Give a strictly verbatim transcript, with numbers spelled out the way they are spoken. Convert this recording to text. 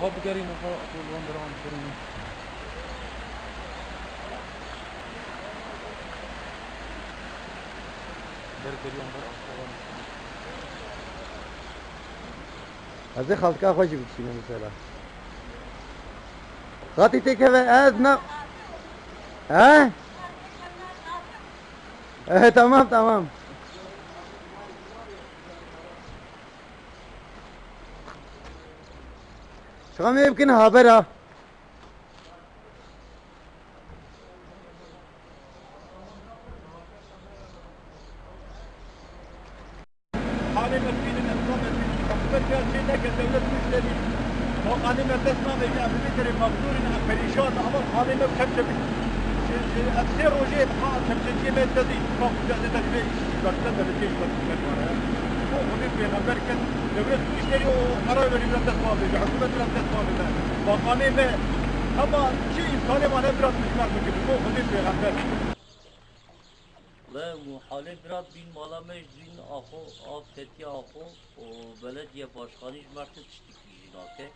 Ha, bigerîne, ha, li wan derewan bigerîne. Ber beriyan, ber aşağı. Ez ê xaltika xwe jî bikişînim mesela. Xatî têkeve ez na-, he? Eh, tamam, tamam. Şixemê bikin haber ha. Halê me bînin, em zan me bînin. Hikûmet ya çê neke dewlet muşterî. Bakanê me dest navêje, em vê derê mexdûr in, em perîşan in, ama halê me kepçe bî. Em sê rojê niha kepçeciyê me te dî. Bak, te dê te vê işî, bak, te de vê işî, bak, bak, bak. O Xwedê pêxember ket, dewlet muşterî û qerar verî me dest navêje, hikûmet me dest navêje. Bakanê me, ama çi îmkanê mane biraz mijmer bikir. O Xwedê pêxember. Ve muhalê bira bîn mala me ji dîn axo, av ketiye axo û belediye başkanî ji me re tiştekî jî nake.